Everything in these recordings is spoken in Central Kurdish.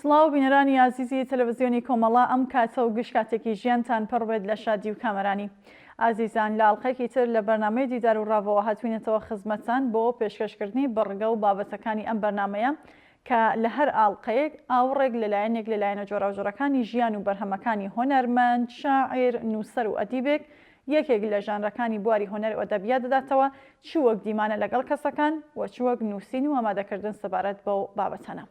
سڵاو بینەرانی ئازیزی تەلەڤزیۆنی کۆمەڵە ئەم کاتە و گشت کاتێکی ژیانتان پڕ بێت لە شادی و کامەرانی. ئازیزان لە ئەڵقەیەکی تر لە بەرنامەی دیدار و ڕاڤەوە هاتوینەتەوە خزمەتتان بۆ پێشکەشکردنی بڕگە و بابەتەکانی ئەم بەرنامەیە کە لە هەر ئاڵقەیەک ئاوڕێک لە لایەنێک لە لایەنە جۆراوجۆرەکانی ژیان و بەرهەمەکانی هونەرمەند، شاعیر، نووسەر و ئەدیبێک یەکێک لە ژانرەکانی بواری هونەر و ئەدەبیات دەداتەوە، چ وەک دیمانە لەگەڵ کەسەکان و چ وەک نووسین و ئامادەکردن سەبارەت بەو بابەتانە.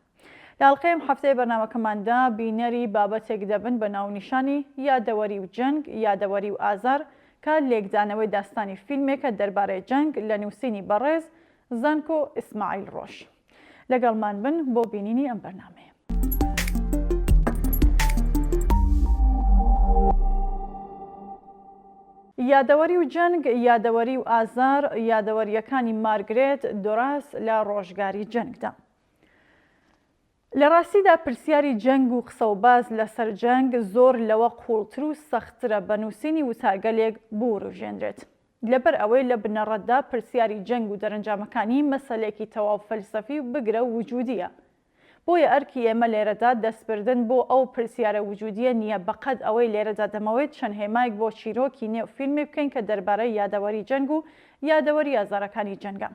لە ئەڵقەی ئەم هەفتەیە بەرنامەکەماندا بینەری بابەتێک دەبن بە ناونیشانی، یادەوەری و جەنگ، یادەوەری و ئازار، کە لێکدانەوەی داستانی فیلمێکە دەربارەی جەنگ لە نووسینی بەڕێز زانکۆ ئیسماعیل ڕۆژ. لەگەڵمان بن بۆ بینینی ئەم بەرنامەیە. یادەوەری و جەنگ، یادەوەری و ئازار، یادەوەرییەکانی مارگرێت دۆراس لە ڕۆژگاری جەنگدا. لە ڕاستیدا پرسیاری جەنگ و قسەوباس لەسەر جەنگ زۆر لەوە قووڵتر و سەختترە بە نووسینی وتارگەلێک بوروژێنرێت. لەبەر ئەوەی لە بنەڕەتدا پرسیاری جەنگ و دەرەنجامەکانی مەسەلەیەکی تەواو فەلسەفی و بگرە وجودییە. بۆیە ئەرکی ئێمە لێرەدا دەستبردن بۆ ئەو پرسیارە وجودییە نییە بەقەد ئەوەی لێرەدا دەمەوێت چەند هێمایەک بۆ چیرۆکی نێو فیلمێک بکەین کە دەربارەی یادەوەری جەنگ و یادەوەری ئازارەکانی جەنگە.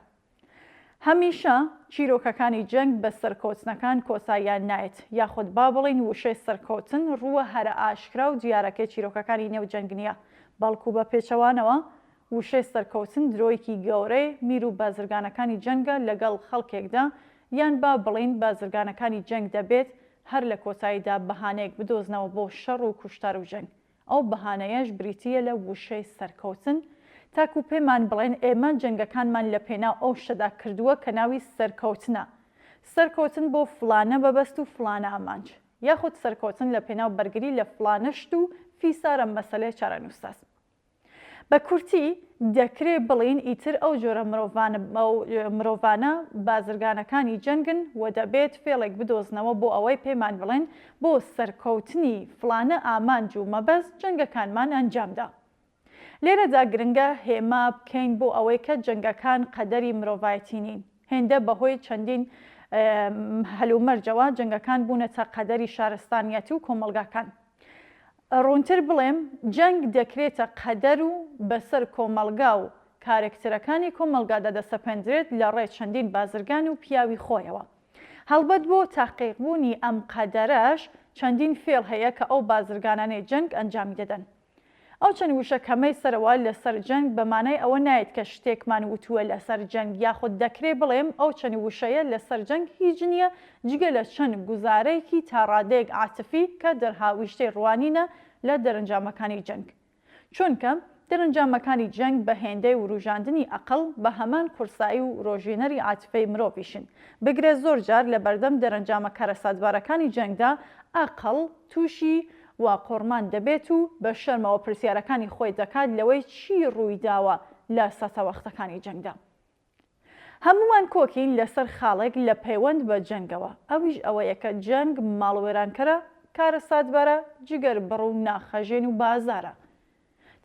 هەمیشە چیرۆکەکانی جەنگ بە سەرکەوتنەکان کۆتاییان نایەت، یاخود با بڵێین وشەی سەرکەوتن ڕووە هەرە ئاشکرا و دیارەکەی چیرۆکەکانی نێو جەنگ نییە، بەڵکو بە پێچەوانەوە وشەی سەرکەوتن درۆیەکی گەورەی میر و بازرگانەکانی جەنگە لەگەڵ خەڵکێکدا، یان با بڵێین بازرگانەکانی جەنگ دەبێت هەر لە کۆتاییدا بەهانەیەک بدۆزنەوە بۆ شەڕ و کوشتار و جەنگ. ئەو بەهانەیەش بریتییە لە وشەی سەرکەوتن، تاکو پێمان بڵێن ئێمە جەنگەکانمان لە پێناو ئەو شتەدا کردووە کە ناوی سەرکەوتنە، سەرکەوتن بۆ فڵانە مەبەست و فڵانە ئامانج، یاخود سەرکەوتن لە پێناو بەرگری لە فڵانە شت و فیسارە مەسەلەی چارەنووسساز. بە کورتی دەکرێ بڵێین ئیتر ئەو جۆرە مرۆڤانە بازرگانەکانی جەنگن و دەبێت فێڵێک بدۆزنەوە بۆ ئەوەی پێمان بڵێن بۆ سەرکەوتنی فڵانە ئامانج و مەبەست جەنگەکانمان ئەنجامدا. لێرەدا گرنگە هێما بکەین بۆ ئەوەی کە جەنگەکان قەدەری مرۆڤایەتی نین، هێندە بەهۆی چەندین هەلومەرجەوە جەنگەکان بوونەتە قەدەری شارستانیەت و کۆمەڵگاکان. ڕوونتر بڵێم، جەنگ دەکرێتە قەدەر و بەسەر کۆمەڵگا و کارەکتەرەکانی کۆمەڵگادا دەسەپێندرێت لە ڕێ چەندین بازرگان و پیاوی خۆیەوە. هەڵبەت بۆ تەحقیقبوونی ئەم قەدەرەش چەندین فێڵ هەیە کە ئەو بازرگانانەی جەنگ ئەنجامی دەدەن. ئەو چەند وشە کەمەی سەرەوە لەسەر جەنگ بە مانای ئەوە نایەت کە شتێکمان وتووە لەسەر جەنگ یاخود دەکرێ بڵێم ئەو چەند وشەیە لەسەر جەنگ هیچ نییە جگە لە چەند گوزارەیەکی تا ڕادەیەک عاتفی کە دەرهاویشتەی ڕوانینە لە دەرەنجامەکانی جەنگ چونکە دەرەنجامەکانی جەنگ بە هێندەی وروژاندنی ئەقڵ بە هەمان قورسایی و ورۆژێنەری عاتفەی مرۆڤیشن بگرە زۆر جار لە بەردەم دەرەنجامە کارەساتبارەکانی جەنگدا ئەقڵ تووشی واقوڕمان دەبێت و بە شەرمەوە پرسیارەکانی خۆی دەکات لەوەی چی ڕوویداوە لە ساتەوەختەکانی جەنگدا. هەموومان کۆکین لەسەر خاڵێک لە پەیوەند بە جەنگەوە، ئەویش ئەوەیە کە جەنگ ماڵوێرانکەرە، کارەساتبارە، جگەربڕ و ناخهەژێن و بازارە.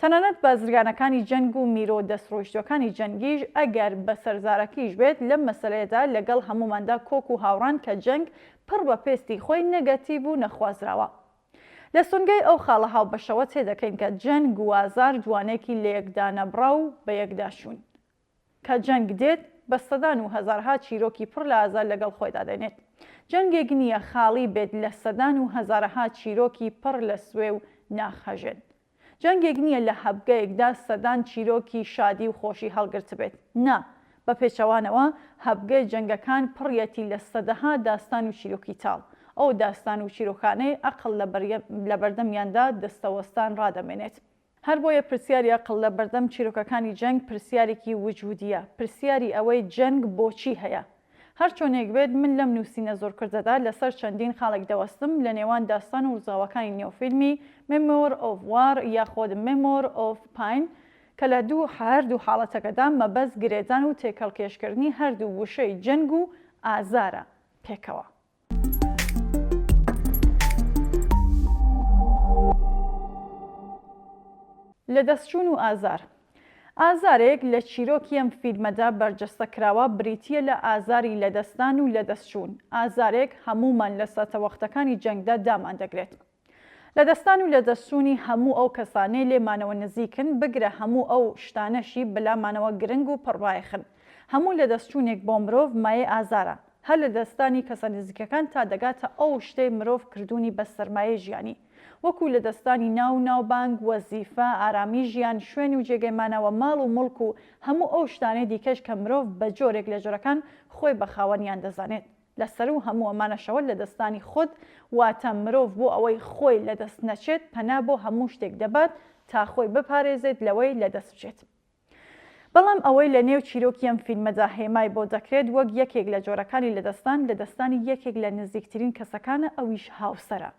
تەنانەت بازرگانەکانی جەنگ و میرۆ دەستڕۆیشتووەکانی جەنگیش ئەگەر بە سەرزارەکیش بێت لەم مەسەلەیەدا لەگەڵ هەمووماندا کۆک و هاوڕان کە جەنگ پڕ بە پێستی خۆی نەگەتیڤ و نەخوازراوە. لە سونگەی ئەو خاڵە هاوبەشەوە تێدەکەین کە جەنگ و ئازار دوانێکی لەیەکدانەبڕاو و بەیەکداچوون. کە جەنگ دێت بە سەدان و هەزارها چیرۆکی پڕ لە ئازار لەگەڵ خۆیدا دێنێت. جەنگێک نییە خاڵی بێت لە سەدان و هەزارەها چیرۆکی پڕ لە سوێ و ناخهەژێن. جەنگێک نییە لە هەبگەیەکدا سەدان چیرۆکی شادی و خۆشی هەڵگرتبێت. نا، بە پێچەوانەوە هەبگەی جەنگەکان پڕیەتی لە سەدەها داستان و چیرۆکی تاڵ. ئەو داستان و چیرۆکانەی ئەقڵ لەبەردەمیاندا دەستەوەستان ڕادەمێنێت. هەربۆیە پرسیاری ئەقڵ لە بەردەم چیرۆکەکانی جەنگ پرسیارێکی وجودییە، پرسیاری ئەوەی جەنگ بۆچی هەیە؟ هەرچۆنێک بێت من لەم نووسینە زۆر کورتەدا لەسەر چەندین خاڵێک دەوەستم لە نێوان داستان و ڕووداوەکانی نێو فیلمی Memoir of War یاخود Memoir of Pain کە لە دوو هەردوو حاڵەتەکەدا مەبەست گرێدان و تێکهەڵکێشکردنی هەردوو وشەی جەنگ و ئازارە پێکەوە. لەدەستچوون و ئازار. ئازارێک لە چیرۆکی ئەم فیلمەدا بەرجەستە کراوە بریتییە لە ئازاری لەدەستدان و لەدەستچوون، ئازارێک هەموومان لە ساتەوەختەکانی جەنگدا داماندەگرێت. لەدەستدان و لەدەستچوونی هەموو ئەو کەسانەی لێمانەوە نزیکن، بگرە هەموو ئەو شتانەشی بەلامانەوە گرنگ و پڕبایەخن. هەموو لەدەستچوونێک بۆ مرۆڤ مایەی ئازارە، هەر لەدەستدانی کەسە نزیکەکان تا دەگاتە ئەو شتەی مرۆڤ کردوونی بە سەرمایەی ژیانی، وەکو لەدەستدانی ناو و ناوبانگ، وەزیفە، ئارامی ژیان، شوێن و جێگەی مانەوە، ماڵ و موڵک و هەموو ئەو شتانەی دیکەش کە مرۆڤ بە جۆرێک لە جۆرەکان خۆی بە خاوەنیان دەزانێت. لە سەروو هەموو ئەمانەشەوە لەدەستدانی خود، واتە مرۆڤ بۆ ئەوەی خۆی لەدەست نەچێت پەنا بۆ هەموو شتێک دەبات تا خۆی بپارێزێت لەوەی لەدەست بچێت. بەڵام ئەوەی لە نێو چیرۆکی ئەم فیلمەدا هێمای بۆ دەکرێت وەک یەکێک لە جۆرەکانی لەدەستدان، لەدەستدانی یەکێک لە نزیکترین کەسەکانە ئەویش هاوسەرە.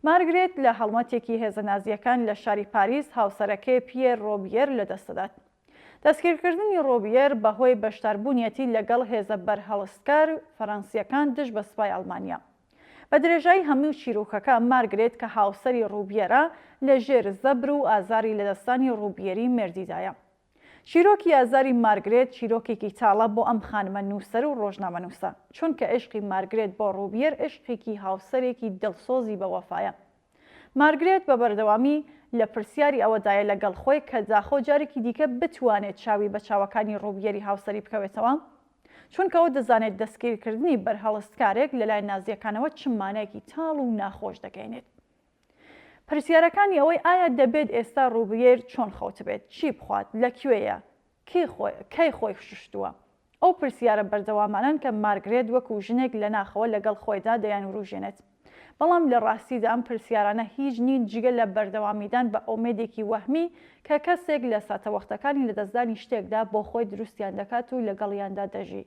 مارگرێت لە هەڵمەتێکی هێزە نازییەکان لە شاری پاریس هاوسەرەکەی پیێر ڕۆبیێر لەدەست دەدات. دەستگیرکردنی ڕۆبیێر بەهۆی بەشداربوونیەتی لەگەڵ هێزە بەرهەڵستکار فەرەنسییەکان دژ بە سوپای ئەڵمانیا. بە درێژایی هەموو چیرۆکەکە مارگرێت کە هاوسەری ڕوبیەرە لە ژێر زەبر و ئازاری لەدەستدانی ڕوبیەری مێردیدایە. چیرۆکی ئازاری مارگرێت چیرۆکێکی تاڵە بۆ ئەم خانمە نووسەر و ڕۆژنامەنووسە، چونکە عیشقی مارگرێت بۆ ڕوبیەر عیشقێکی هاوسەرێکی دڵسۆزی بە وەفایە. مارگرێت بە بەردەوامی لە پرسیاری ئەوەدایە لەگەڵ خۆی کە داخۆ جارێکی دیکە بتوانێت چاوی بە چاوەکانی ڕوبیەری هاوسەری بکەوێتەوە؟ چونکە ئەو دەزانێت دەستگیرکردنی بەرهەڵستکارێک لەلایەن نازییەکانەوە چ مانایەکی تاڵ و ناخۆش دەگەیەنێت. پرسیارەکانی ئەوەی ئایا دەبێت ئێستا ڕوبیێر چۆن خەوتبێت، چی بخوات، لە کوێیە، کەی خۆی شوشتووە؟ ئەو پرسیارە بەردەوامانەن کە مارگرێت وەکو ژنێک لە ناخەوە لەگەڵ خۆیدا دەیانوروژێنێت. بەڵام لە ڕاستیدا ئەم پرسیارانە هیچ نین جگە لە بەردەوامیدان بە ئومێدێکی وەهمی کە کەسێک لە ساتەوەختەکانی لەدەستدانی شتێکدا بۆ خۆی دروستیان دەکات و لەگەڵیاندا دەژی.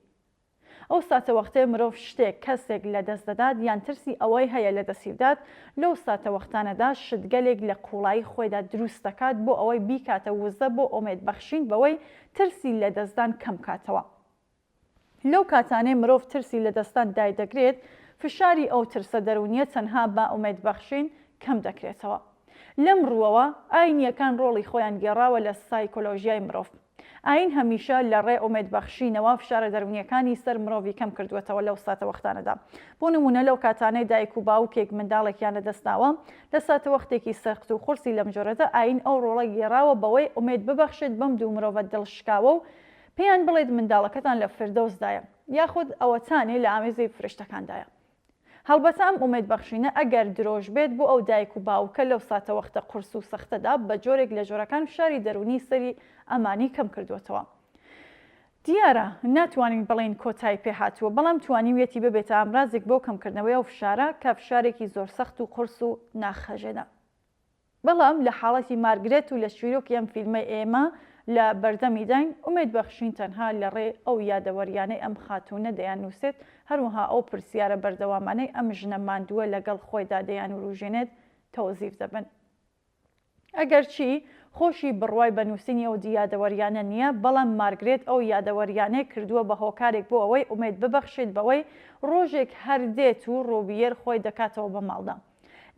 ئەو ساتەوەختەی مرۆڤ شتێک، کەسێک، لەدەست دەدات یان ترسی ئەوەی هەیە لەدەستی بدات، لەو ساتەوەختانەدا شتگەلێک لە قووڵایی خۆیدا دروست دەکات بۆ ئەوەی بیکاتە وزە بۆ ئومێدبەخشین بەوەی ترسی لەدەستدان کەم کاتەوە. لەو کاتانەی مرۆڤ ترسی لەدەستدان دایدەگرێت، فشاری ئەو ترسە دەروونییە تەنها بە ئومێدبەخشین کەم دەکرێتەوە. لەم ڕووەوە ئاینییەکان ڕۆڵی خۆیان گێڕاوە لە سایکۆلۆژیای مرۆڤ. ئایین هەمیشە لە ڕێ ئومێدبەخشینەوە فشارە دەروونییەکانی سەر مرۆڤی کەم کردووەتەوە لەو ساتەوەختانەدا. بۆ نموونە لەو کاتانەی دایک و باوکێک منداڵێکیان لەدەست داوە، لە ساتەوەختێکی سەخت و قورسی لەم جۆرەدا ئایین ئەو ڕۆڵەی گێڕاوە بەوەی ئومێد ببەخشێت بەم دوو مرۆڤە دڵشکاوە و پێیان بڵێت منداڵەکەتان لە فردەوسدایە یاخود ئەوەتانێ لە ئامێزی فریشتەکاندایە. هەڵبەتە ئەم ئومێد بەخشینە ئەگەر درۆش بێت بۆ ئەو دایک و باوکە لەو ساتەوەختە قورس و سەختەدا بە جۆرێک لە جۆرەکان فشاری دەروونی سەری ئەمانی کەم کردووەتەوە. دیارە ناتوانین بڵێین کۆتایی پێ هاتووە، بەڵام توانیویەتی ببێتە ئامرازێک بۆ کەمکردنەوەی ئەو فشارە کە فشارێکی زۆر سەخت و قورس و ناخهەژێنە. بەڵام لە حاڵەتی مارگرێت و لە چیرۆکی ئەم فیلمەی ئێمە لە بەردەمیداین، ئومێد بەخشین تەنها لە ڕێی ئەو یادەوەریانەی ئەم خاتوونە دەیاننووسێت، هەروەها ئەو پرسیارە بەردەوامانەی ئەم ژنە ماندووە لەگەڵ خۆیدا دەیانوروژێنێت تەوزیف دەبن. ئەگەرچی خۆشی بڕوای بە نووسینی ئەو یادەوەریانە نییە، بەڵام مارگرێت ئەو یادەوەریانەی کردووە بە هۆکارێک بۆ ئەوەی ئومێد ببەخشێت بەوەی ڕۆژێک هەر دێت و ڕۆبیێر خۆی دەکاتەوە بە ماڵدا.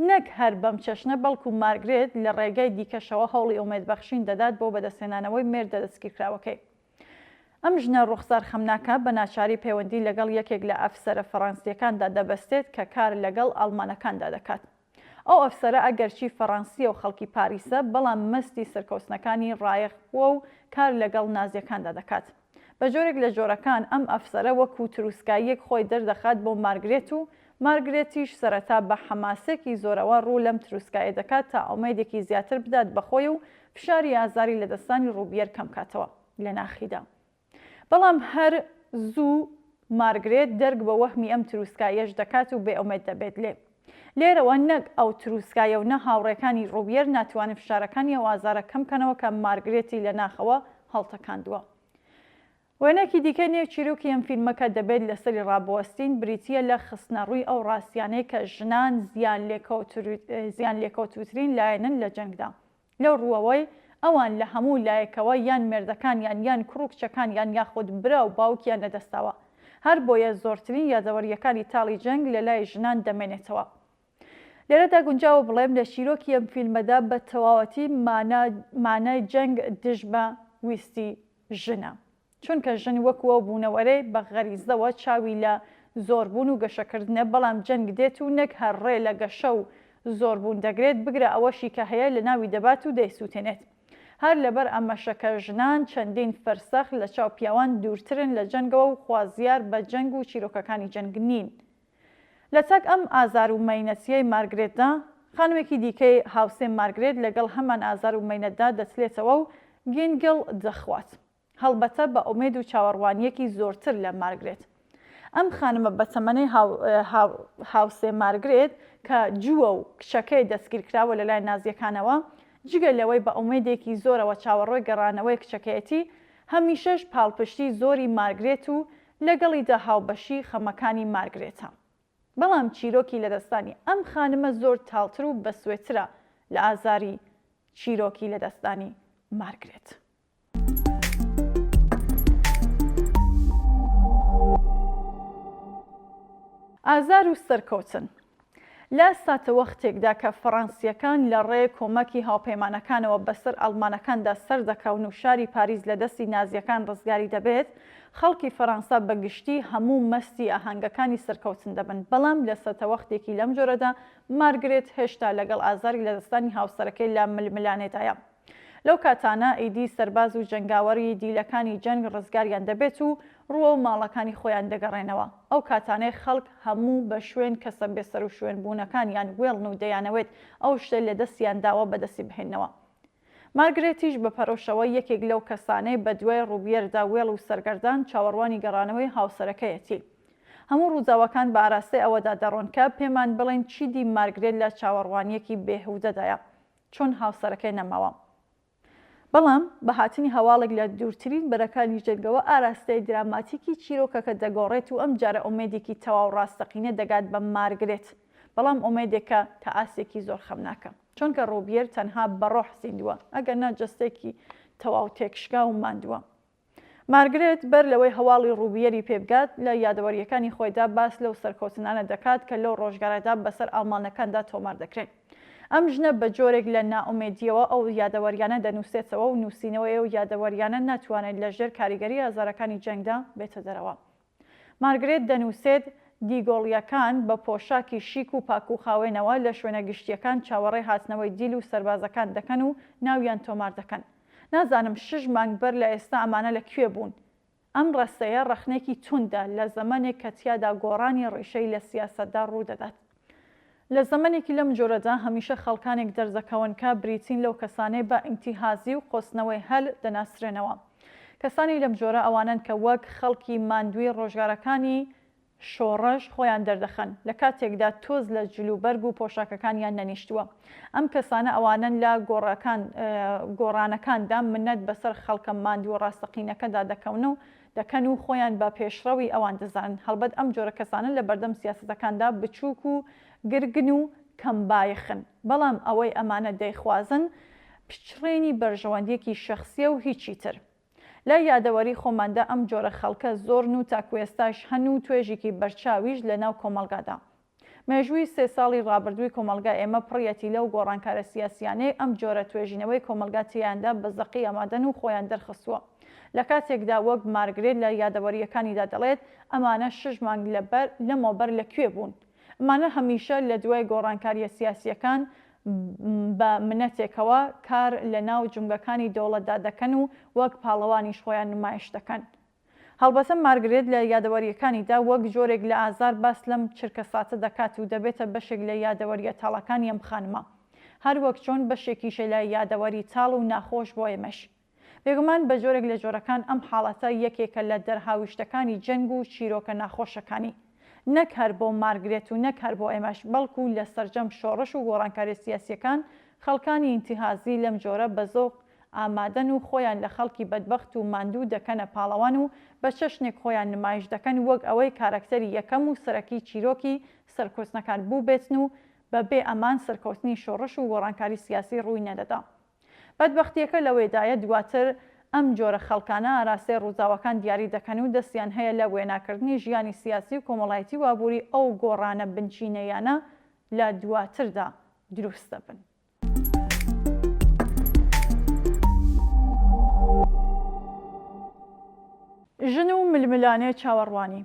نەک هەر بەم چەشنە بەڵکو مارگرێت لە ڕێگای دیکەشەوە هەوڵی ئومێدبەخشین دەدات بۆ بەدەستهێنانەوەی مێردە دەستگیرکراوەکەی. ئەم ژنە ڕوخسار خەمناکە بە ناچاری پەیوەندی لەگەڵ یەکێک لە ئەفسەرە فەڕەنسییەکاندا دەبەستێت کە کار لەگەڵ ئەڵمانەکاندا دەکات. ئەو ئەفسەرە ئەگەرچی فەڕەنسییە و خەڵکی پاریسە، بەڵام مەستی سەرکەوتنەکانی ڕایخ بووە و کار لەگەڵ نازییەکاندا دەکات. بە جۆرێک لە جۆرەکان ئەم ئەفسەرە وەکوو تروسکاییەک خۆی دەردەخات بۆ مارگرێت و مارگرێتیش سەرەتا بە حەماسێکی زۆرەوە ڕوو لەم تروسکایە دەکات تا ئومێدێکی زیاتر بدات بە خۆی و فشاری ئازاری لەدەستدانی ڕوبیەر کەم کاتەوە لە ناخیدا. بەڵام هەر زوو مارگرێت دەرک بە وەهمی ئەم تروسکاییەش دەکات و بێئومێد دەبێت لێ. لێرەوە نەک ئەو تروسکایە و نە هاوڕێکانی ڕوبیەر ناتوانن فشارەکانی ئەو ئازارە کەم کەنەوە کە مارگرێتی لە ناخەوە هەڵتەکاندووە. وێنەیەکی دیکەی نێو چیرۆکی ئەم فیلمە کە دەبێت لەسەری ڕابوەستین بریتییە لە خستنەڕووی ئەو ڕاستیانەی کە ژنان زیانلێکەوتووترین لایەنن لە جەنگدا. لەو ڕووەوەی ئەوان لە هەموو لایەکەوە یان مێردەکانیان یان کوڕ و کچەکانیان یاخود برا و باوکیان لەدەستداوە. هەربۆیە زۆرترین یادەوەرییەکانی تاڵی جەنگ لەلای ژنان دەمێنێتەوە. لێرەدا گونجاوە بڵێم لە چیرۆکی ئەم فیلمەدا بە تەواوەتی مانا مانای جەنگ دژ بە ویستی ژنە. چونکە ژن وەکو ئەو بوونەوەرەی بە غەریزەوە چاوی لە زۆربوون و گەشەکردنە، بەڵام جەنگ دێت و نەک هەر ڕێ لە گەشە و زۆربوون دەگرێت، بگرە ئەوەشی کە هەیە لەناوی دەبات و دەیسووتێنێت. هەر لەبەر ئەمەشە کە ژنان چەندین فرسەخ لە چاو پیاوان دوورترن لە جەنگەوە و خوازیار بە جەنگ و چیرۆکەکانی جەنگ نین. لە تەک ئەم ئازار و مەینەتییەی مارگرێتدا، خانمێکی دیکەی هاوسێ مارگرێت لەگەڵ هەمان ئازار و مەینەتدا دەتلێتەوە و گینگڵ دەخوات. هەڵبەتە بە ئومێد و چاوەڕوانییەکی زۆرتر لە مارگرێت. ئەم خانمە بەتەمەنەی هاوسێ مارگرێت کە جووە و کچەکەی دەستگیرکراوە لەلایەن نازییەکانەوە، جگە لەوەی بە ئومێدێکی زۆرەوە چاوەڕوێ گەڕانەوەی کچەکەیەتی، هەمیشەش پاڵپشتی زۆری مارگرێت و لەگەڵیدا هاوبەشی خەمەکانی مارگرێتە. بەڵام چیرۆکی لەدەستدانی ئەم خانمە زۆر تاڵتر و بەسوێترە لە ئازاری چیرۆکی لەدەستدانی مارگرێت. ئازار و سەرکەوتن. لە ساتەوەختێکدا کە فەڕەنسییەکان لە ڕێ کۆمەکی هاوپەیمانەکانەوە بەسەر ئەڵمانەکاندا سەردەکەون و شاری پاریس لە دەستی نازییەکان ڕزگاری دەبێت، خەڵکی فەرەنسا بە گشتی هەموو مەستی ئاهەنگەکانی سەرکەوتن دەبن، بەڵام لە سەتەوەختێکی لەم جۆرەدا مارگرێت هێشتا لەگەڵ ئازاری لەدەستدانی هاوسەرەکەی لە ململانێدایە. لەو کاتانە ئیدی سەرباز و جەنگاوەری دیلەکانی جەنگ ڕزگاریان دەبێت و ڕووەو ماڵەکانی خۆیان دەگەڕێنەوە. ئەو کاتانەی خەڵک هەموو بە شوێن کەسە بێسەروشوێنبوونەکانیان وێڵن و دەیانەوێت ئەو شتەی لەدەستیان داوە بەدەستی بهێننەوە. مارگرێتیش بە پەرۆشەوە یەکێک لەو کەسانەی بە دوای ڕوبیەردا وێڵ و سەرگەردان چاوەڕوانی گەڕانەوەی هاوسەرەکەیەتی. هەموو ڕووداوەکان بە ئاراستەی ئەوەدا دەڕۆن کە پێمان بڵێن چیدی مارگرێت لە چاوەڕوانییەکی بێهودەدایە. چۆن هاوسەرەکەی نەماوە. بەڵام بە هاتنی هەواڵێک لە دوورترین بەرەکانی جەنگەوە ئاراستەی دراماتیکی چیرۆکەکە دەگۆڕێت و ئەمجارە ئومێدێکی تەواو ڕاستەقینە دەگات بە مارگرێت، بەڵام ئومێدێکە تا ئاستێکی زۆر خەمناکە. چونکە ڕوبیەر تەنها بە ڕۆح زیندووە، ئەگەرنا جەستەیەکی تەواو تێکشکاو و ماندووە. مارگرێت بەر لەوەی هەواڵی ڕوبیەری پێ بگات، لە یادەوەرییەکانی خۆیدا باس لەو سەرکەوتنانە دەکات کە لەو ڕۆژگارەدا بەسەر ئاڵمانەکاندا تۆمار دەکرێن. ئەم ژنە بە جۆرێک لە نائومێدییەوە ئەو یادەوەرییانە دەنووسێتەوە و نووسینەوەی ئەو یادەوەرییانە ناتوانێت لە ژێر کاریگەری ئازارەکانی جەنگدا بێتە دەرەوە. مارگرێت دەنووسێت، دیگۆڵییەکان بە پۆشاکی شیک و پاکوخاوێنەوە لە شوێنە گشتییەکان چاوەڕێی هاتنەوەی دیل و سەربازەکان دەکەن و ناویان تۆمار دەکەن. نازانم شش مانگ بەر لە ئێستا ئەمانە لە کوێ بوون؟ ئەم ڕەستەیە ڕەخنەیەکی توندە لە زەمەنێک کە تیادا گۆڕانی ڕیشەی لە سیاسەتدا ڕوودەدات. لە زەمەنێکی لەم جۆرەدا هەمیشە خەڵکانێک دەردەکەون کە بریتین لەو کەسانەی بە ئینتیهازی و قۆستنەوەی هەل دەناسرێنەوە. کەسانی لەم جۆرە ئەوانەن کە وەک خەڵکی ماندووی ڕۆژگارەکانی شۆڕش خۆیان دەردەخەن، لە کاتێکدا تۆز لە جلوبەرگ و پۆشاکەکانیان نەنیشتووە. ئەم کەسانە ئەوانەن لە گۆڕەکان گۆڕانەکاندا منەت بەسەر خەڵکە ماندووە ڕاستەقینەکەدا دەکەون و دەکەن و خۆیان بە پێشڕەوی ئەوان دەزانن. هەڵبەت ئەم جۆرە کەسانە لە بەردەم سیاسەتەکاندا بچووک و گرگن و کەم بایەخن. بەڵام ئەوەی ئەمانە دەیخوازن پچڕینی بەرژەوەندییەکی شەخسییە و هیچی تر. لە یادەوەری خۆماندا ئەم جۆرە خەڵکە زۆرن و تاکوئێستاش هەن و توێژێکی بەرچاویش لە ناو کۆمەڵگادا. مێژووی سێ ساڵی ڕابردووی کۆمەڵگای ئێمە پڕیەتی لەو گۆڕانکارە سیاسیانەی ئەم جۆرە توێژینەوەی کۆمەڵگا تێیاندا بە زەقی ئامادەن و خۆیان دەرخستووە. لە کاتێکدا وەک مارگرێت لە یادەوەرییەکانیدا دەڵێت ئەمانە شش مانگ لەبەر لەمەوبەر لە کوێ بوون؟ ئەمانە هەمیشە لە دوای گۆڕانکارییە سیاسییەکان بە منەتێکەوە کار لە ناو جومگەکانی دەوڵەتدا دەکەن و وەک پاڵەوانیش خۆیان نمایش دەکەن. هەڵبەتە مارگرێت لە یادەوەرییەکانیدا وەک جۆرێک لە ئازار باس لەم چرکەساتە دەکات و دەبێتە بەشێک لە یادەوەرییە تاڵەکانی ئەم خانمە. هەر وەک چۆن بەشێکیشە لە یادەوەری تاڵ و ناخۆش بۆ ئێمەش. بێگومان بە جۆرێک لە جۆرەکان ئەم حاڵەتە یەکێکە لە دەرهاویشتەکانی جەنگ و چیرۆکە ناخۆشەکانی. نەک هەر بۆ مارگرێت و نەک هەر بۆ ئێمەش، بەڵکو لە سەرجەم شۆڕش و گۆڕانکاریە سیاسیەکان خەڵکانی ئینتیهازی لەم جۆرە بە زۆق ئامادەن و خۆیان لە خەڵکی بەدبەخت و ماندوو دەکەنە پاڵەوان و بە چەشنێک خۆیان نمایش دەکەن وەک ئەوەی کارەکتەری یەکەم و سەرەکی چیرۆکی سەرکوتنەکان بووبێتن و بە بێ ئەمان سەرکەوتنی شۆڕش و گۆڕانکاری سیاسی ڕووی نەدەدا. بەدبەختییەکە لەوەیدایە دواتر ئەم جۆرە خەڵکانە ئاراستەی ڕووداوەکان دیاری دەکەن و دەستیان هەیە لە وێناکردنی ژیانی سیاسی و کۆمەڵایەتی و ئابووری ئەو گۆڕانە بنچینەییانە. لە دواتردا دروست دەبن. ژن و ململانێ چاوەڕوانی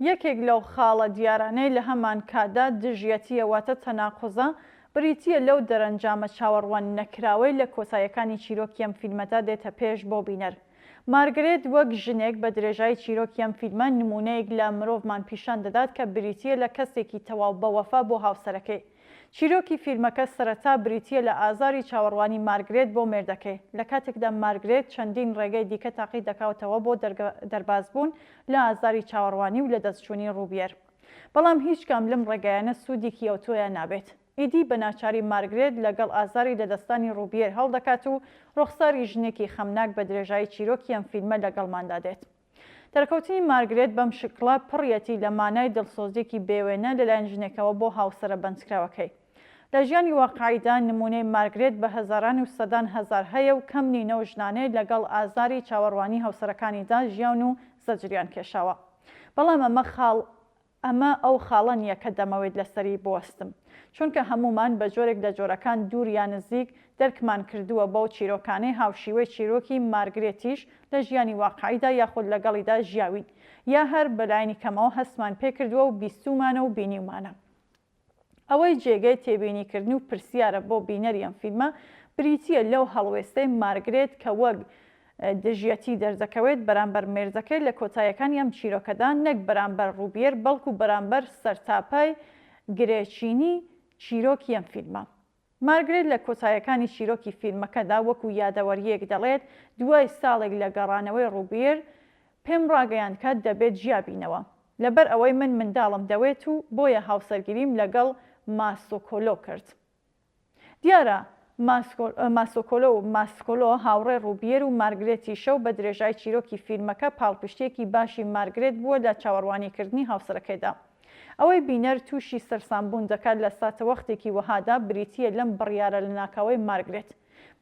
یەکێک لەو خاڵە دیارانەی لە هەمانکاتدا دژیەتییە واتە تەناقوزە، بریتییە لەو دەرەنجامە چاوەڕوان نەکراوەی لە کۆتاییەکانی چیرۆکی ئەم فیلمەدا دێتە پێش بۆ بینەر. مارگرێت وەک ژنێک بە درێژایی چیرۆکی ئەم فیلمە نموونەیەک لە مرۆڤمان پیشان دەدات کە بریتییە لە کەسێکی تەواو بەوەفا بۆ هاوسەرەکەی. چیرۆکی فیلمەکە سەرەتا بریتییە لە ئازاری چاوەڕوانی مارگرێت بۆ مێردەکەی، لە کاتێکدا مارگرێت چەندین ڕێگەی دیکە تاقی دەکاتەوە بۆ دەربازبوون لە ئازاری چاوەڕوانی و لەدەستچوونی ڕوبیەر. بەڵام هیچ کام لەم ڕێگایانە سوودێکی ئەوتۆیان نابێت. ئیدی بە ناچاری مارگرێت لەگەڵ ئازاری لەدەستدانی ڕوبیەر هەڵدەکات و ڕوخساری ژنێکی خەمناک بە درێژایی چیرۆکی ئەم فیلمە لەگەڵماندا دێت. دەرکەوتنی مارگرێت بەم شکڵە پڕیەتی لە مانای دڵسۆزییەکی بێوێنە لەلایەن ژنێکەوە بۆ هاوسەرە بەندکراوەکەی. لە ژیانی واقعیدا نموونەی مارگرێت بە هەزاران و سەدان هەزار هەیە و کەم نین ئەو ژنانەی لەگەڵ ئازاری چاوەڕوانی هاوسەرەکانیدا ژیاون و زەجریان کێشاوە. بەڵام ئەمە خاڵ ئەمە ئەو خاڵە نییە کە دەمەوێت لەسەری بوەستم. چونکە هەموومان بە جۆرێک لە جۆرەکان دوور یا نزیک دەرکمان کردووە بەو چیرۆکانەی هاوشیوەی چیرۆکی مارگرێتیش لە ژیانی واقعیدا یاخود لەگەڵیدا ژیاوین یا هەر بەلایەنی کەمەوە هەستمان پێکردووە و بیستوومانە و بینیومانە. ئەوەی جێگەی تێبینیکردن و پرسیارە بۆ بینەری ئەم فیلمە، بریتییە لەو هەڵوێستەی مارگرێت کە وەک دژیەتی دەردەکەوێت بەرامبەر مێردەکەی لە کۆتاییەکانی ئەم چیرۆکەدا، نەک بەرامبەر ڕوبیەر بەڵکو بەرامبەر سەرتاپای گرێچینی چیرۆکی ئەم فیلمە. مارگرێت لە کۆتاییەکانی چیرۆکی فیلمەکەدا وەکو یادەوەرییەک دەڵێت، دوای ساڵێک لە گەڕانەوەی ڕوبیەر، پێم ڕاگەیاند کە دەبێت جیابینەوە. لەبەر ئەوەی من منداڵم دەوێت و بۆیە هاوسەرگیریم لەگەڵ ماسۆکۆلۆ کرد. دیارە ماسۆکۆلۆ و ماسکۆلۆ هاوڕێ ڕوبیەر و مارگرێتیشە و بە درێژای چیرۆکی فیلمەکە پاڵپشتییەکی باشی مارگرێت بووە لە چاوەڕوانیکردنی هاوسەرەکەیدا. ئەوەی بینەر تووشی سەرسامبوون دەکات لە ساتەوەختێکی وەهادا بریتییە لەم بڕیارە لەناکاوەی مارگرێت.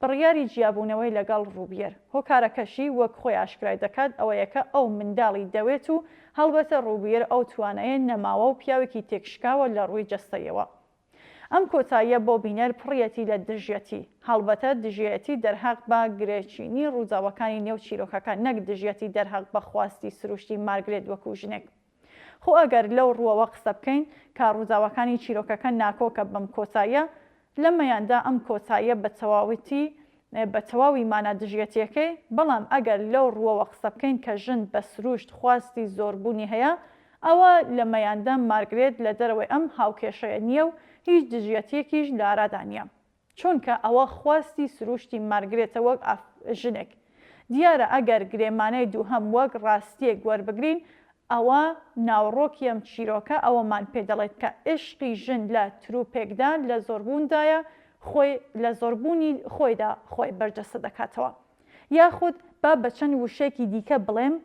بڕیاری جیابوونەوەی لەگەڵ ڕوبیەر. هۆکارەکەشی وەک خۆی ئاشکرای دەکات ئەوەیە کە ئەو منداڵی دەوێت و هەڵبەتە ڕوبیەر ئەو توانایەی نەماوە و پیاوێکی تێکشکاوە لە ڕووی جەستەیەوە. ئەم کۆتاییە بۆ بینەر پڕیەتی لە دژیەتی. هەڵبەتە دژیەتی دەرهەق بە گرێچینی ڕووداوەکانی نێو چیرۆکەکە نەک دژیەتی دەرهەق بە خواستی سروشتی مارگرێت وەکو ژنێک. خۆ ئەگەر لەو ڕووەوە قسە بکەین کە ڕووداوەکانی چیرۆکەکە ناکۆکە بەم کۆتاییە، لەمەیاندا ئەم کۆتاییە بە تەواوەتی بە تەواوی مانا دژیەتییەکەی، بەڵام ئەگەر لەو ڕووەوە قسە بکەین کە ژن بە سروشت خواستی زۆربوونی هەیە، ئەوا لەمەیاندا مارگرێت لە دەرەوەی ئەم هاوکێشەیە نییە و هیچ دژیەتییەکیش لە ئارادا نییە. چونکە ئەوە خواستی سروشتی مارگرێتە وەک ژنێک. دیارە ئەگەر گرێمانەی دووهەم وەک ڕاستییەک وەربگرین، ئەوا ناوەڕۆکی ئەم چیرۆکە ئەوەمان پێ دەڵێت کە ئیشقی ژن لە تروپێکدا لە زۆربووندایە، خۆی لە زۆربوونی خۆیدا خۆی بەرجەستە دەکاتەوە. یاخود با بە چەند وشەیەکی دیکە بڵێم،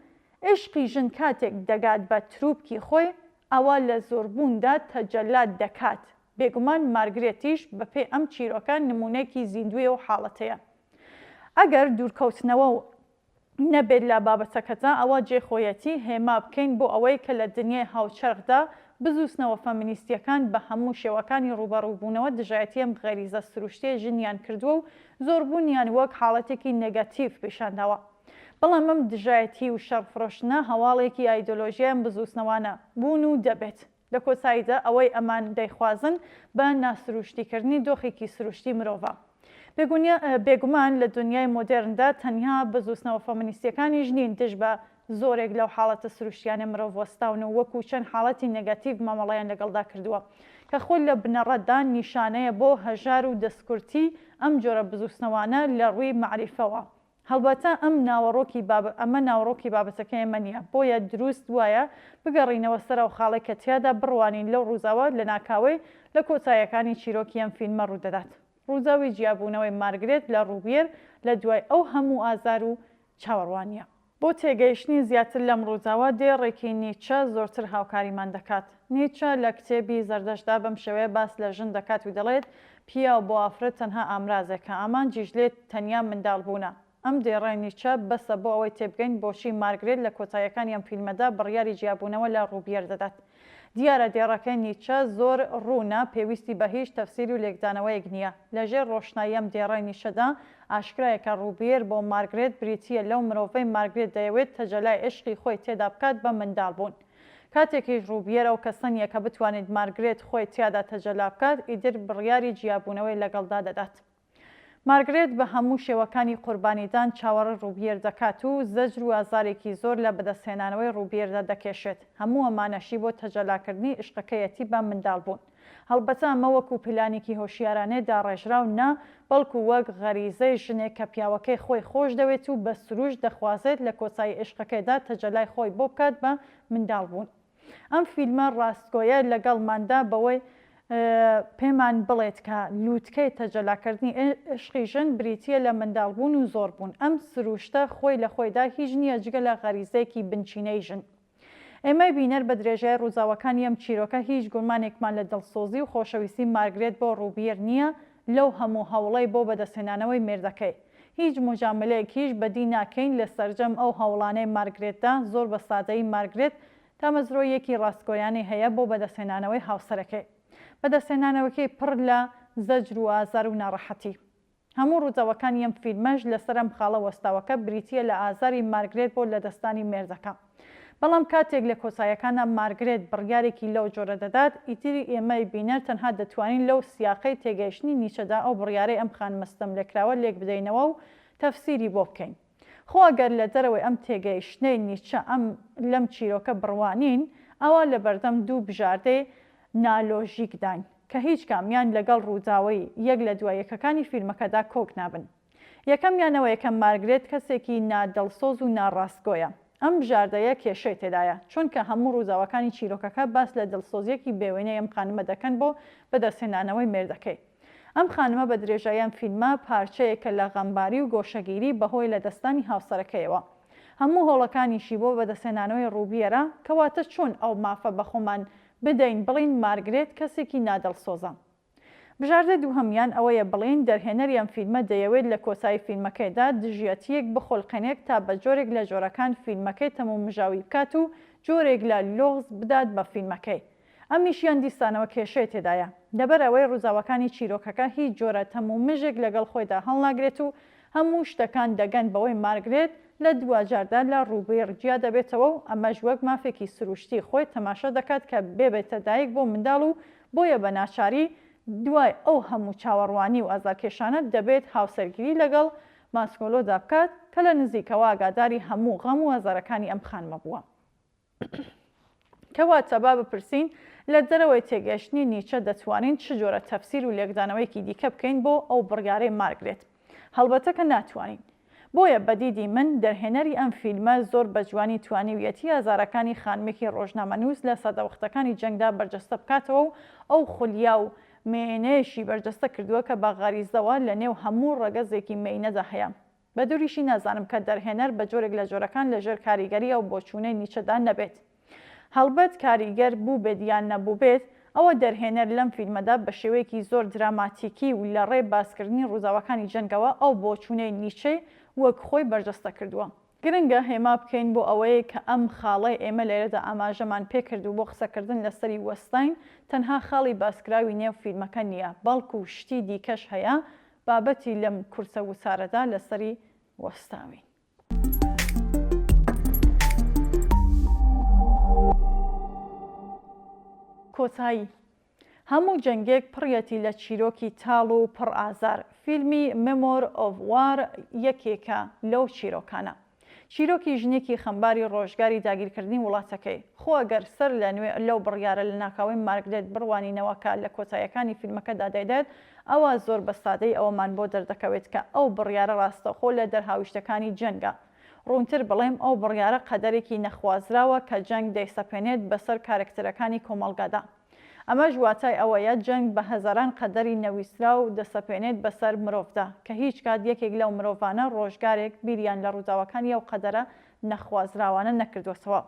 ئیشقی ژن کاتێک دەگات بە تروپکی خۆی، ئەوا لە زۆربووندا تەجەلا دەکات، بێگومان مارگرێتیش بەپێی ئەم چیرۆکە نموونەیەکی زیندووی ئەو حاڵەتەیە. ئەگەر دوورکەوتنەوە نەبێت لە بابەتەکەدا ئەوا جێی خۆیەتی هێما بکەین بۆ ئەوەی کە لە دنیای هاوچەرخدا بزووتنەوە فەمینیستییەکان بە هەموو شێوەکانی ڕووبەڕووبوونەوە دژایەتی ئەم غەریزە سروشتییەی ژنیان کردووە و زۆربوونیان وەک حاڵەتێکی نێگەتیڤ پیشانداوە. بەڵام ئەم دژایەتی و شەڕفرۆشتنە هەواڵێکی ئایدۆلۆژیای ئەم بزووتنەوانە بوون و دەبێت. لە کۆتاییدا ئەوەی ئەمان دەیخوازن بە ناسروشتیکردنی دۆخێکی سروشتی مرۆڤە. بێگومان لە دونیای مۆدێرندا تەنیا بزووتنەوە فەمینیستییەکانیش نین دژ بە زۆرێک لەو حاڵەتە سروشتیانە مرۆڤ وەستاون و وەکو چەند حاڵەتی نێگەتیڤ مامەڵەیان لەگەڵدا کردووە کە خۆی لە بنەڕەتدا نیشانەیە بۆ هەژار و دەستکورتی ئەم جۆرە بزووتنەوانە لە ڕووی مەعریفەوە. هەڵبەتە ئەم ناوەڕۆکی بابە ئەمە ناوەڕۆکی بابەتەکەی ئێمە نییە، بۆیە دروست وایە بگەڕینەوە سەر ئەو خاڵەی کە تیادا بڕوانین لەو ڕووداوە لەناکاوەی لە کۆتاییەکانی چیرۆکی ئەم فیلمە ڕوودەدات. ڕووداوی جیابوونەوەی مارگرێت لە ڕوبیێر لە دوای ئەو هەموو ئازار و چاوەڕوانییە. بۆ تێگەیشتنی زیاتر لەم ڕووداوە دێڕێکی نیتچە زۆرتر هاوکاریمان دەکات. نیتچە لە کتێبی زەردەشتدا بەم شێوەیە باس لە ژن دەکات و دەڵێت، پیاو بۆ ئافرەت تەنها ئامرازێکە، ئامانجیش لێ تەنیا منداڵبوونە. ئەم دێڕەی نیچە بەسە بۆ ئەوەی تێبگەین بۆچی مارگرێت لە کۆتاییەکانی ئەم فیلمەدا بڕیاری جیابوونەوە لە ڕوبیەر دەدات. دیارە دێڕەکەی نیچە زۆر ڕوونە، پێویستی بە هیچ تەفسیر و لێکدانەوەیەک نییە. لە ژێر ڕۆشنایی ئەم دێڕەی نیچەدا ئاشکرایە کە ڕوبیەر بۆ مارگرێت بریتییە لەو مرۆڤەی مارگرێت دەیەوێت تەجەلای عیشقی خۆی تێدا بکات بە منداڵبوون. کاتێکیش ڕوبیەر ئەو کەسە نییە کە بتوانێت مارگرێت خۆی تیادا تەجەلا بکات، ئیتر بڕیاری جیابوونەوەی لەگەڵدا دەدات. مارگرێت بە هەموو شێوەکانی قوربانیدان چاوەڕێی ڕوبیەر دەکات و زەجر و ئازارێکی زۆر لە بەدەستهێنانەوەی ڕوبیەردا دەکێشێت، هەموو ئەمانەشی بۆ تەجەلاکردنی ئیشقەکەیەتی بە منداڵبوون. هەڵبەتە ئەمە وەکو پلانێکی هۆشیارانەی داڕێژراو نا، بەڵکو وەک غەریزەی ژنێک کە پیاوەکەی خۆی خۆشدەوێت و بە سروشت دەخوازێت لە کۆتایی ئیشقەکەیدا تەجەلای خۆی بۆ بکات بە منداڵبوون. ئەم فیلمە ڕاستگۆیە لەگەڵماندا بەوەی پێمان بڵێت کە لووتکەی تەجەلاکردنی عیشقی ژن بریتییە لە منداڵبوون و زۆربوون. ئەم سروشتە خۆی لە خۆیدا هیچ نییە جگە لە غەریزەیەکی بنچینەی ژن. ئێمەی بینەر بە درێژای ڕووداوەکانی ئەم چیرۆکە هیچ گومانێکمان لە دڵسۆزی و خۆشەویستی مارگرێت بۆ ڕوبیەر نییە لەو هەموو هەوڵەی بۆ بەدەستهێنانەوەی مێردەکەی. هیچ موجامەلەیەکیش بەدی ناکەین لە سەرجەم ئەو هەوڵانەی مارگرێتدا، زۆر بە سادەیی مارگرێت تامەزرۆییەکی ڕاستگۆیانەی هەیە بۆ بەدەستهێنانەوەی هاوسەرەکەی. بەدەستهێنانەوەکەی پڕ لە زەجر و ئازار و ناڕەحەتی. هەموو ڕووداوەکانی ئەم فیلمەش لەسەر ئەم خاڵە وەستاوە کە بریتییە لە ئازاری مارگرێت بۆ لەدەستدانی مێردەکە. بەڵام کاتێک لە کۆتاییەکاندا مارگرێت بڕیارێکی لەو جۆرە دەدات، ئیتر ئێمەی بینەر تەنها دەتوانین لەو سیاقەی تێگەیشتنی نیچەدا ئەو بڕیارەی ئەم خانمە ستەملێکراوە لێکبدەینەوە و تەفسیری بۆ بکەین. خۆ ئەگەر لە دەرەوەی ئەم تێگەیشتنەی نیچە ئەم لەم چیرۆکە بڕوانین، ئەوا لەبەردەم دوو بژاردەی نالۆژیکداین، کە هیچ کامیان لەگەڵ ڕووداوەی یەک لە دوای یەکەکانی فیلمەکەدا کۆک نابن. یەکەمیان ئەوەیە کە مارگرێت کەسێکی نادڵسۆز و ناڕاستگۆیە. ئەم بژاردەیە کێشەی تێدایە، چونکە هەموو ڕووداوەکانی چیرۆکەکە باس لە دڵسۆزییەکی بێوێنەی ئەم خانمە دەکەن بۆ بەدەستهێنانەوەی مێردەکەی. ئەم خانمە بە درێژایی ئەم فیلمە پارچەیەکە لە غەمباری و گۆشەگیری بەهۆی لەدەستدانی هاوسەرەکەیەوە. هەموو هەوڵەکانیشی بۆ بەدەستهێنانەوەی ڕوبیەرە، کەواتە چۆن ئەو مافە بە خۆمان بدەین بڵێین مارگرێت کەسێکی نادڵسۆزە؟ بژاردەی دووهەمیان ئەوەیە بڵێین دەرهێنەری ئەم فیلمە دەیەوێت لە کۆتایی فیلمەکەیدا دژیەتییەک بخولقێنێت تا بە جۆرێک لە جۆرەکان فیلمەکەی تەمومژاوی بکات و جۆرێک لە لوغز بدات بە فیلمەکەی. ئەمیشیان دیسانەوە کێشەی تێدایە. لەبەر ئەوەی ڕووداوەکانی چیرۆکەکە هیچ جۆرە تەمومژێک لەگەڵ خۆیدا هەڵناگرێت و هەموو شتەکان دەگەن بەوەی مارگرێت لە دواجاردا لە ڕوبیڕ جیا دەبێتەوە و ئەمەش وەک مافێکی سروشتی خۆی تەماشا دەکات کە ببێتە دایک بۆ منداڵ و بۆیە بە ناچاری دوای ئەو هەموو چاوەڕوانی و ئازارکێشانە دەبێت هاوسەرگیری لەگەڵ ماسکۆلۆدا بکات کە لە نزیکەوە ئاگاداری هەموو غەم و ئازارەکانی ئەم خانمە بووە. کەواتە با بپرسین لە دەرەوەی تێگەیشتنی نیچە دەتوانین چ جۆرە تەفسیر و لێکدانەوەیەکی دیکە بکەین بۆ ئەو بڕیارەی مارگرێت؟ هەڵبەتە کە ناتوانین. بۆیە بە دیدی من دەرهێنەری ئەم فیلمە زۆر بە جوانی توانیویەتی ئازارەکانی خانمێکی ڕۆژنامەنووس لە ساتەوەختەکانی جەنگدا بەرجەستە بکاتەوە و ئەو خولیا و مێینەیەشی بەرجەستە کردووە کە بە غەریزەوە لە نێو هەموو ڕەگەزێکی مێینەدا هەیە. بە دووریشی نازانم کە دەرهێنەر بە جۆرێک لە جۆرەکان لە ژێر کاریگەری ئەو بۆچوونەی نیچەدا نەبێت. هەڵبەت کاریگەر بووبێت یان نەبووبێت، ئەوە دەرهێنەر لەم فیلمەدا بە شێوەیەکی زۆر دراماتیکی و لە ڕێی باسکردنی ڕووداوەکانی جەنگەوە ئەو بۆچوونەی نیچەی وەک خۆی بەرجەستە کردووە. گرنگە هێما بکەین بۆ ئەوەی کە ئەم خاڵەی ئێمە لێرەدا ئاماژەمان پێکرد و بۆ قسەکردن لەسەری وەستاین تەنها خاڵی باسکراوی نێو فیلمەکە نییە، بەڵکو شتی دیکەش هەیە بابەتی لەم کورتە وتارەدا لەسەری وەستاوین. کۆتایی هەموو جەنگێک پڕیەتی لە چیرۆکی تاڵ و پڕ ئازار، فیلمی Memoir of War یەکێکە لەو چیرۆکانە. چیرۆکی ژنێکی خەمباری ڕۆژگاری داگیرکردنی وڵاتەکەی. خۆ ئەگەر سەر لە نوێ لەو بڕیارە لەناکاوەی مارگرێت بڕوانینەوە کە لە کۆتاییەکانی فیلمەکەدا دەیدات، ئەوا زۆر بە سادەیی ئەوەمان بۆ دەردەکەوێت کە ئەو بڕیارە ڕاستەوخۆ لە دەرهاویشتەکانی جەنگە. ڕوونتر بڵێم ئەو بڕیارە قەدەرێکی نەخوازراوە کە جەنگ دەیسەپێنێت بەسەر کارەکتەرەکانی کۆمەڵگادا. ئەمەش واتای ئەوەیە جەنگ بە هەزاران قەدەری نەویستراو دەسەپێنێت بەسەر مرۆڤدا، کە هیچ کات یەکێک لەو مرۆڤانە ڕۆژگارێک بیریان لە ڕووداوەکانی ئەو قەدەرە نەخوازراوانە نەکردووەتەوە.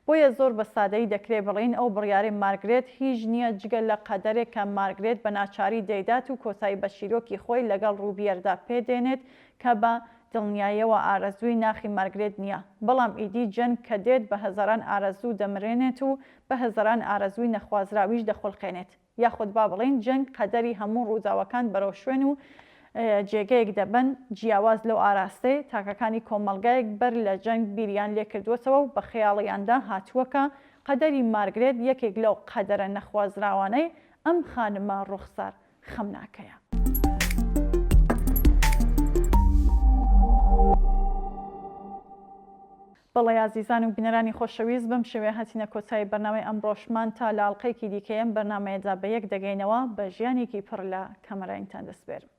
بۆیە زۆر بە سادەیی دەکرێ بڵێین ئەو بڕیارەی مارگرێت هیچ نییە جگە لە قەدەرێک کە مارگرێت بە ناچاری دەیدات و کۆتایی بە چیرۆکی خۆی لەگەڵ ڕوبیەردا پێ دێنێت کە بە. دڵنیایەوە ئارەزووی ناخی مارگرێت نییە، بەڵام ئیدی جەنگ کە دێت بە هەزاران ئارەزوو دەمرێنێت و بە هەزاران ئارەزووی نەخوازراویش دەخولقێنێت. یاخود با بڵێین جەنگ قەدەری هەموو ڕووداوەکان بەرەو شوێن و جێگەیەک دەبەن جیاواز لەو ئاراستەی تاکەکانی کۆمەڵگایەک بەر لە جەنگ بیریان لێکردووەتەوە و بە خەیاڵیاندا هاتووە کە قەدەری مارگرێت یەکێک لەو قەدەرە نەخوازراوانەی ئەم خانمە ڕوخسار خەمناکەیە. بەڵێ ئازیزان و بینەرانی خۆشەویست بەم شێوەیە هاتینە کۆتایی بەرنامەی ئەمڕۆشمان تا لە ئەڵقەیەکی دیکەی ئەم بەرنامەیەدا بە یەک دەگەینەوە بە ژیانێکی پڕ لە کامەرانیتان دەسپێرم.